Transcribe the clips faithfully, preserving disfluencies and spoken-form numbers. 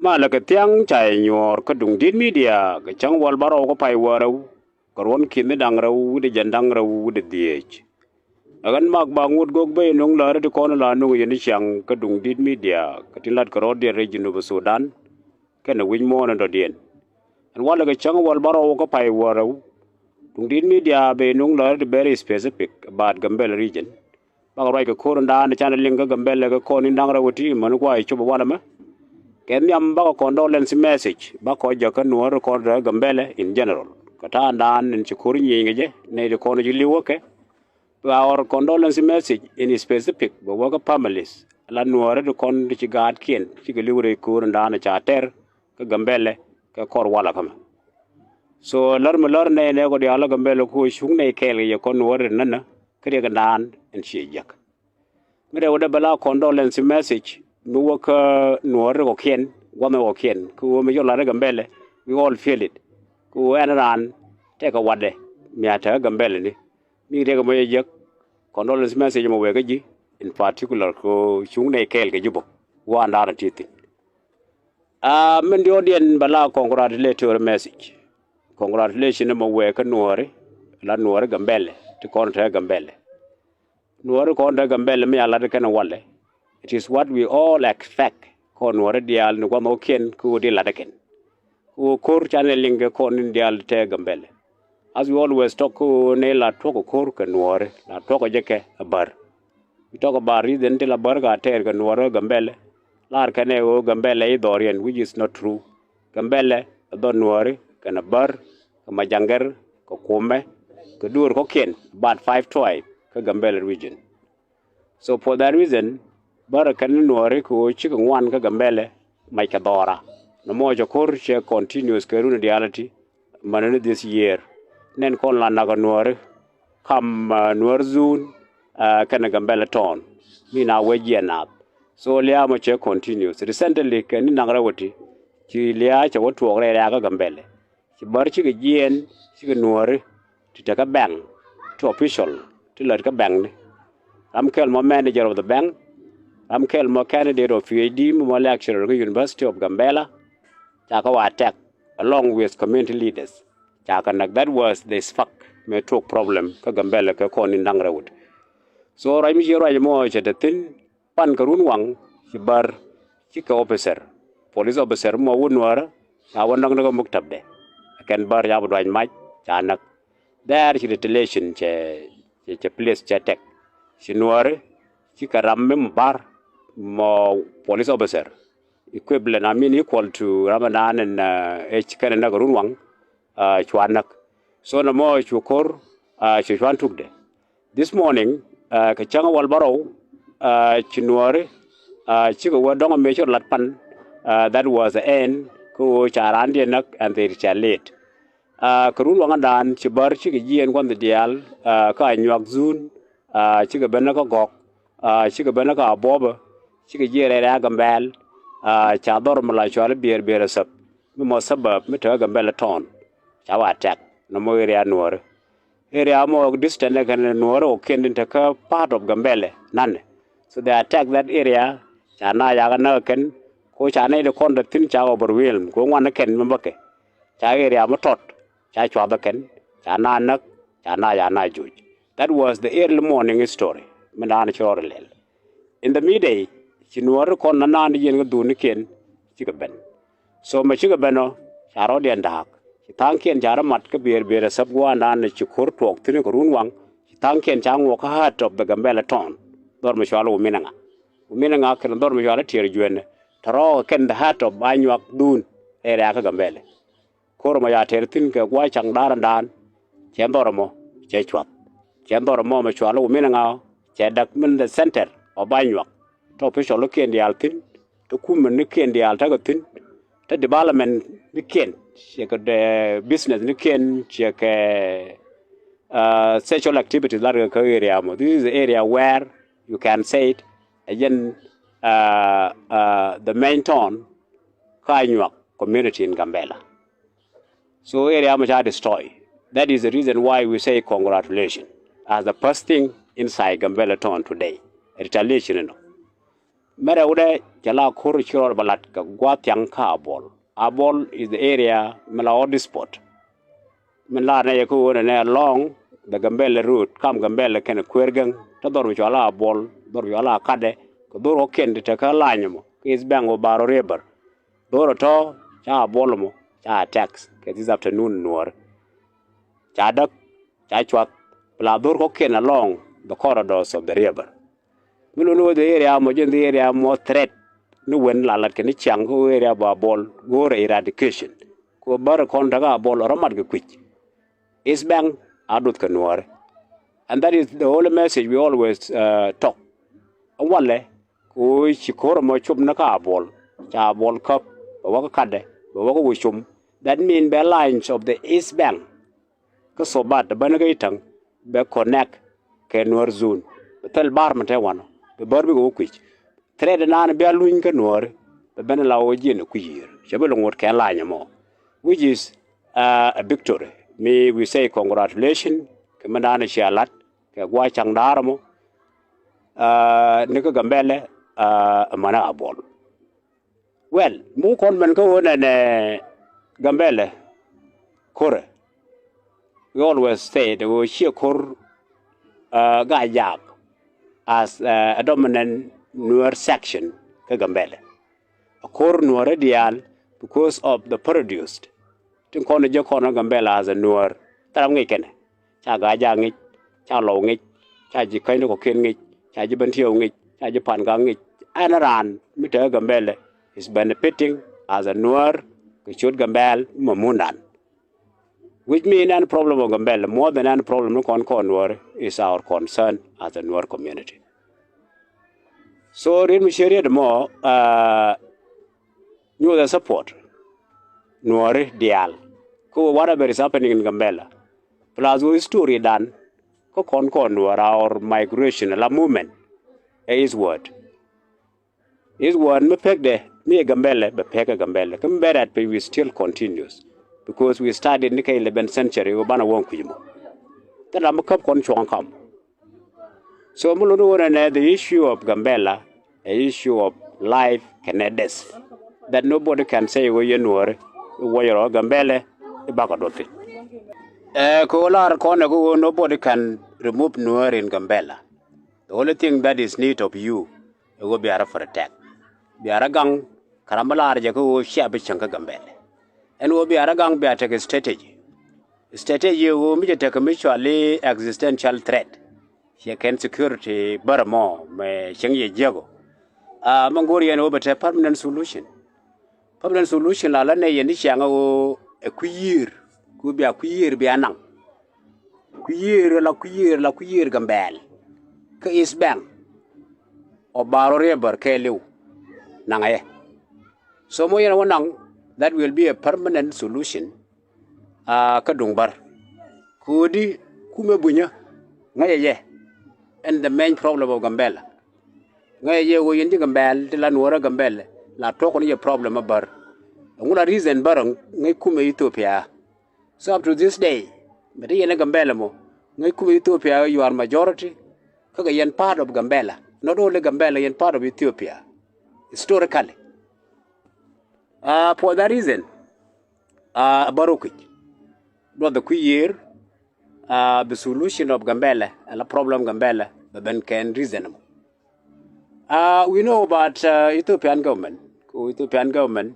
Malɛ kɛ thiaŋ ca yɛ nyuɔɔr kä Duŋdi̱t Media kɛ cäŋ wäl bärɔw kä pay wäl rɛw, kɛ ruɔ̱n ki̱n ni da̱ŋ rɛw wi̱cdɛ jiɛn da̱ŋ rɛw wi̱cdɛ dhieec. Ɛ ɣän Mak Baŋ Ŋut Gök, ben nuŋ läri ti kɔn la nuŋ yɛn i̱ ciaŋ kä Duŋdi̱t Media kɛ tin lat kɛ rɔ̱diɛn rɛy Jinub Sudan kɛnɛ wi̱c muɔ̱ɔ̱n in dɔ̱diɛn. Ɛn walɛ kɛ cäŋ wäl bärɔw kä pay wäl rɛw, Duŋdi̱t Media ben nuŋ läri ti very specific about Gambella region. Bakɔ ruac kɛ ko̱r in da̱a̱n canɛ liŋ kä Gambella kɛ kɔn in da̱ŋ rɛw ɛ ti män kua i̱ cop ɛ walɛ mɛ. Kɛ nhiam bakɔ condolence message bakɔ jɛ kä Nuäär kɔn rɛ Gambella in general, kɛ ta̱a̱ in da̱a̱n in ci ko̱r nyieny kɛ jɛ nɛy ti kɔn ji̱ li̱w kä kɛ. Our condolence message in specific bɛ wä kä families la Nuäär ti kɔn ti ci gaatkiɛn cikɛ li̱w rɛy ko̱r in da̱a̱n ca tɛr kä Gambella kɛ kɔr walɛ kä mɛ. So lär mi lär nɛy nɛ kɔ diaal kä Gambella ku cuŋ nɛy kɛɛl kɛ yɛ kɔn Nuäär ti nänä kä riɛk in da̱a̱n in ciɛ jiäk. Mi rɛw dee bɛ la condolence message mi wä kä Nuäär ti kɔkiɛn, gua̱th ni kɔkiɛn, kä ɣöö mi cɔ lat kä Gambella, we all feel it. Kä ɣöö ɛn raan tɛkɛ watdɛ mi a te kä Gambella ni. Mi riɛk mɔ jɛ jiäk, condolence message mɔ wee kä ji̱ in particular kɛ ɣöö cuŋ nɛy kɛɛl kɛ ji̱ bä gua̱a̱n da̱a̱n a ti thi̱n. A min diɔ̱ɔ̱kdiɛn bɛ la congratulatory message. Congratulation mɔ wee kä Nuääri, la Nuääri Gambella ti kɔn te Gambella. Nuääri kɔn te Gambella mi a lat kɛn walɛ. It is what we all expect kɔn Nuääri diaal ni gua̱n ɣɔ̱kiɛn kä ɣöö di lat kɛn. Kä ɣöö ko̱r canɛ liŋ kɛ kɔn in diaal te Gambella. As we always talk, kä ɣöö nɛy la tuɔk kä ko̱r kɛ Nuääri, la tuɔk jɛ kɛ a bär. We talk about reason ti la bär ka tɛɛr kɛ Nuääri Gambella. Lar kɛn ɛ ɣöö Gambella i̱ dhɔriɛn, which is not true. Gambella ɛ dhɔr Nuääri kɛnɛ bär kɛ Majaŋgɛr kɛ Kumɛ kɛ duer kɔ̱kiɛn, about five tribe kä Gambella region. So for that reason, bär kɛn Nuääri kɛ ɣöö cikɛ ŋuan kä Gambella mac kɛ dhɔra. Nɔmɔ cɛ ko̱r cɛ continuous kɛ run diaal ti män ni this year. Nɛn kɔn la nak kä Nuääri kam, uh, Nuäär Zone, uh, kɛnɛ Gambella Town. Mi na wee jiɛn nath. So lia̱a̱ mɔ cɛ continuous. Recently kɛ ni nak rɛw ti ci lia̱a̱ cɛ wä tuɔɔk rɛy rɛ̈ɛ̈kä Gambella. Ci bär cikɛ jiɛɛn, cikɛ Nuääri ti te kä bank, ti official ti lät kä bank ni. Ram kɛl mɔ manager of the bank, ram kɛl mɔ candidate of P H D, mɔ lecturer kä University of Gambella. Ca kɛ wä attack along with community leaders. Ca kɛ näk. That was the spark mi tuɔk problem kä Gambella kɛ kɔn in da̱ŋ rɛw. So ruac mi ci ruac mɔ cɛ te thi̱n, pan kɛ run waŋ ci bär cikɛ officer, police officer mɔ wä Nuäärä, ca wä näk ni kä muktabdɛ. Kɛn bär ca bi duac mac, ca näk. There ci retaliation cɛ, cɛ, cɛ place cɛ tɛk. Ci Nuääri cikɛ ram mi mɔ bär, mɔ police officer, equivalent, I mean equal to ram mi naan in, uh, age kɛnɛ näk run waŋ, uh, cua näk. So nɔmɔ cu ko̱r, uh, cu cuan tukdɛ. This morning, uh, kɛ cäŋ wäl bärɔw, uh, ci Nuääri, uh, cikɛ wä dɔ̱ŋ mëë cä lat pan, uh, that was the end, kä ɣöö ca raandiɛn näk and they retaliate. Uh, kɛ run waŋädan ci bär cikɛ jiɛɛn gua̱nh diaal, uh, kä Anyuak Zone, uh, cikɛ ben kä Gɔk, uh, cikɛ ben kä Abuɔbä, cikɛ jiɛɛn rɛy rɛ̈ɛ̈ Gambɛl, uh, ca dhɔr mi la cual Biɛɛr Biɛɛr Asap, mi mɔ suburb mi te kä Gambella Town, ca wä attack nɔmɔ area Nuääri. Area mɔ distance kɛn Nuääri ɔ kiɛn tin te kä part of Gambella nanɛ. So they attack that area, ca na yakä näk kɛn, ko ca nɛy ti kɔn te thi̱n ca overwhelm, ko ŋuan kɛn mi bäkɛ. Ca area mi tɔt, ca cuath kɛn, ca na näk, ca na ya na joc. That was the early morning story, mi naan ci rɔɔd lɛl. In the midday, ci Nuääri kɔn na naan di yɛn kä dhunikiɛn, cikɛ ben. So mɛ cikɛ ben ɔ, ca rɔɔdiɛn da̱a̱k. Ci tha̱a̱ŋkiɛn ca rɔ mat kä Biɛɛr Biɛɛr Asap gua̱a̱ndan ci ko̱r tuɔɔk thi̱n kɛ run waŋ. Ci tha̱a̱ŋkiɛn ca ŋuɔk kä heart of the Gambella Town. Dhɔr mi cual Wuminiŋa. Wuminiŋa kɛn dhɔr mi cual Tiɛɛr Juɛnɛ. Te rɔɔk kɛn the heart of Anyuak Dhun. Area kä Gambella. Ko̱r mɔ ca tɛr thi̱n kɛ gua̱a̱c caŋ da̱a̱n da̱a̱n, cɛ dhɔr mɔ cɛ cuath. Cɛ dhɔr mɔ mɛ cual Wuminiŋa, cɛ däk min the center of Anyuak. Tɔ official kiɛn diaal thi̱n, te kumɛ ni kiɛn diaal tekɛ thi̱n, te development ni kiɛn, ciɛ kɛ, uh, business ni kiɛn, ciɛ kɛ, uh, social activities lat kɛ kä area mɔ. This is the area where you can say it, ɛ jɛn, uh, uh, the main town kä Anyuak community in Gambella. So area mɔ ca destroy. That is the reason why we say congratulations as the first thing inside Gambella Town today. Retaliation inɔ. Mɛrɛ wudɛ cɛ la ko̱r ci rɔɔd bɛ lat kɛ gua̱a̱th thiaŋ kä Abuɔl. Abuɔl is the area mi la hot spot. Min laar nɛ yɛ kä ɣöö nɛ nɛ along the Gambela road, kam Gambela kɛnɛ Kueer Gäŋ, te dhɔr mi cɔal a Abuɔl, dhɔr mi cɔal a Kadɛ, kɛ dhor kɔ̱kiɛn ti te kä lany mɔ kɛ East Bank wä Baro River. Dhor ɔ tɔ̱ ca Abuɔl mɔ ca tax kɛ this afternoon Nuɔ̱ɔ̱r. Ca däk, ca cuath, bi la dhor kɔ̱kiɛn along the corridors of the river. Mi luni wä the area mɔ ji̱n the area mɔ threat ni wen la lat kɛ ni ciaŋ kä area bä Abuɔl go̱o̱rɛ eradication. Kɛ bär kɔn te kä Abuɔl rɔ mat kɛ kui̱c. East Bank a duth kɛ Nuɔ̱ɔ̱ri. And that is the only message we always uh, talk. Ɛn walɛ kɛ ɣöö ci ko̱r ɛmɔ cop ni kä Abuɔl, ca Abuɔl käp, bɛ wä kä Kadɛ, bɛ wä kä Wecom. That mean bɛ lines of the East Bank kä Sobat bä ni kä Itaŋ bɛ connect kɛ Nuɔ̱ɔ̱r zone. Bɛ thil bar mi te wanɔ bɛ bär bikɛ wä kui̱c. Threat nan bia luny kä Nuɔ̱ɔ̱ri bɛ ben la wä jiɛn kui̱ yiër cɛ bi lɛ ŋot kɛ lany ɛmɔ, which is uh, a victory. Mi we say congratulation kɛ mi nan cia lat kɛ gua̱a̱ caŋ daar ɛmɔ uh, ni kä Gambela uh, ɛmɛnɛ Abuɔl. Well, mi wä kɔn mɛn kä ɣöö nɛnɛ Gambela ko̱rɛ. We always say the ɣöö ciɛ ko̱r uh, Gaa-jaak as uh, a dominant Nuer section kä Gambela. A ko̱r Nuɔ̱ɔ̱rä diaal because of the produced tin kɔn jɛ kɔn Gambela as a Nuɔ̱ɔ̱r. Thil ram ŋic kɛnɛ. Ca Gaa-jaak ŋic, ca Lɔw ŋic, ca ji̱ Käny ni kɔ̱kiɛn ŋic, ca ji̱ Bentiɛw ŋic, ca ji̱ Pangak ŋic. Ɛn raan mi te Gambela is benefiting as a Nuɔ̱ɔ̱r kɛ ciöt Gambɛl mi mundan. Which mean any problem of Gambela more than any problem ni kɔn kɔn Nuɔ̱ɔ̱r is our concern as a Nuɔ̱ɔ̱r community. So riet mi cië riet mɔ uh, nyuɔth ɛ support Nuɔ̱ɔ̱ri diaal kä whatever is happening in Gambela. Plus wä history dan kä kɔn kɔn Nuɔ̱ɔ̱r our migration la movement ɛ eastward. Eastward mi pekdɛ mi ɛ Gambela bɛ pek ɛ Gambela kä mi bɛ rat piny we still continues because we started ni kä eleventh century wä banɛ wäŋ kui̱c mɔ. Thil ram mi käp kɔn cuɔ̱ŋ kam. So mi luni wunɛ nɛ the issue of Gambela, a issue of life kɛnɛ death. That nobody can say wä yɛ Nuɔ̱ɔ̱ri i̱ wä yɛ rɔ Gambela i̱ bakɔ duɔth thi̱n. Ɛ kɛ wä lar kɔn ɛ kɛ wä nobody can remove Nuɔ̱ɔ̱ri in Gambela. The only thing that is need of you ɛ wä bia rɔ protect, bia rɔ gaŋ. Kä ram mi lar jɛ kä ɣöö cia bi cieŋ kä Gambɛl. Ɛn ɣöö bia rɔ gaŋ bia tekɛ strategy. Strategy ɣöö mi cɛ tekɛ mi cɔal i̱ existential threat. Ciɛ kɛn security bärä mɔ mɛ cieŋ yɛ jiäk ɔ. Aa, mi go̱o̱r yɛn ɣöö bɛ te permanent solution. Permanent solution la la nɛ yɛn i̱ ciaŋ ɣöö ɛ kui̱ yiër. Ku bia kui̱ yiër bia naŋ. Kui̱ yiër la kui̱ yiër la kui̱ yiër Gambɛl kä East Bank ɔ Baro River kɛɛliw. Naŋɛ yɛ. So mɔ yɛn wä naŋ, that will be a permanent solution. Aa, kä duŋ bär. Ko̱di kumɛ bunyä ŋäcɛ yɛ. And the main problem of Gambela. Ŋäcɛ yɛ ɣöö yɛn ji̱ Gambɛl ti la Nuɔ̱ɔ̱rä Gambɛl la tuɔ̱k ni yɛ problem a bär. Ɛŋu la reason bär ŋäc kumɛ Ethiopia. So up to this day, mɛ ti yɛn ɛ Gambɛl ɛmɔ ŋäc kumɛ Ethiopia, you are majority. Kä kɛ yɛn part of Gambela, not only Gambela, yɛn part of Ethiopia historically. Uh, for that reason, uh, a bär ɔ kui̱c duɔth ɛ kui̱ yiër. Uh, the solution of Gambela, ala problem Gambela bɛ ben kɛn reasonable. Uh, we know about uh, Ethiopian government. Ku Ethiopian government,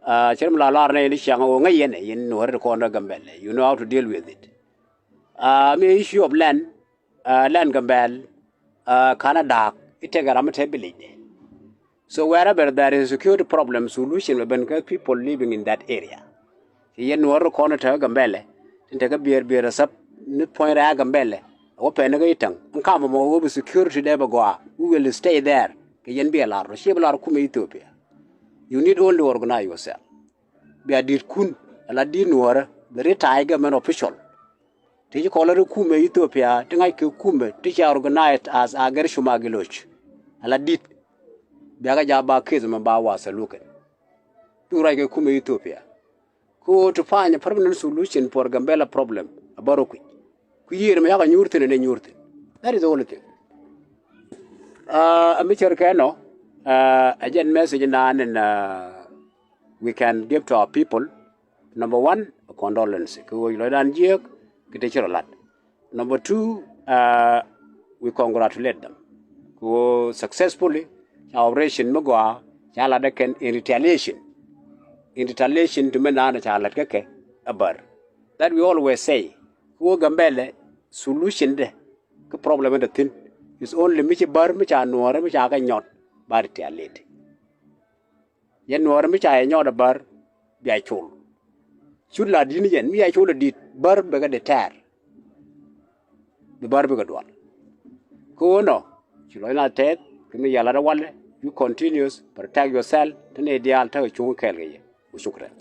uh, cɛ mi la lar nɛ yɛn i̱ ciaŋ ɣöö ŋäc yɛn ɛ yɛn Nuɔ̱ɔ̱ri ti kɔn rɛ Gambɛl. You know how to deal with it. Uh, mi issue of land, uh, land Gambɛl, uh, ka̱n a da̱a̱k i̱ tekɛ ram mi te village dɛ. So wherever there is a security problem, solution bɛ ben kä people living in that area. Ci yɛn Nuɔ̱ɔ̱ri kɔn tekɛ Gambɛlɛ tin tekɛ biɛɛr biɛɛr a sap ni puɔ̱ny rɛ̈ɛ̈ Gambɛlɛ. A wä pɛn ni kä Itaŋ in kam mɔ wä bi security dee bɛ gɔaa. We will stay there. Kɛ yɛn bi a lar rɔ, ci bi lar kumɛ Ethiopia. You need only organize yourself. Bia di̱t kun ala di̱t Nuɔ̱ɔ̱rä bi retire government official. Ti ci kɔn la ri kumɛ Ethiopia ti ŋa̱c kɛ kumɛ ti ca organized as a gɛr cuma giloc. Ala dit. Bia kɛ ja ba case mɛ ba wa solution. Ti ruac kɛ kumɛ Ethiopia. Ko to find a permanent solution for Gambela problem. A baro kui̱. Ku yiër mɛ yakɛ nyuur thin ni nyuur thin. That is the only thing. Uh, a mi cɛr kɛ nɔ. Uh, ɛ jɛn message naan in uh, we can give to our people. Number one, a condolence. Kɛ ɣöö lɔcdan jiääk kɛ te ci rɔ lat. Number two, uh, we congratulate them. Kɛ ɣöö successfully ca operation mi gɔaa ca lat ɛ kɛn in retaliation. In retaliation to mi naan ca lat kɛ kɛ a bär. That we always say. Kɛ ɣöö Gambɛlɛ solution dɛ kä problem in te thi̱n is only mi ci bär mi ca nuɔɔrɛ mi ca kɛ nyɔt ba retaliate. Yɛn nuɔɔrɛ mi ca yɛ nyɔt a bär bia col. Cut la di̱t ni yɛn mi ca col a di̱t bär bɛ kɛ deter. Bi bär bikɛ dual. Kä ɣöö nɔ ci lɔcna tɛth kɛ mi yɛ lat a walɛ. You continuous protect yourself. Te ni diaal tekɛ cuŋ kɛɛl kɛ yɛ. Wa shukran.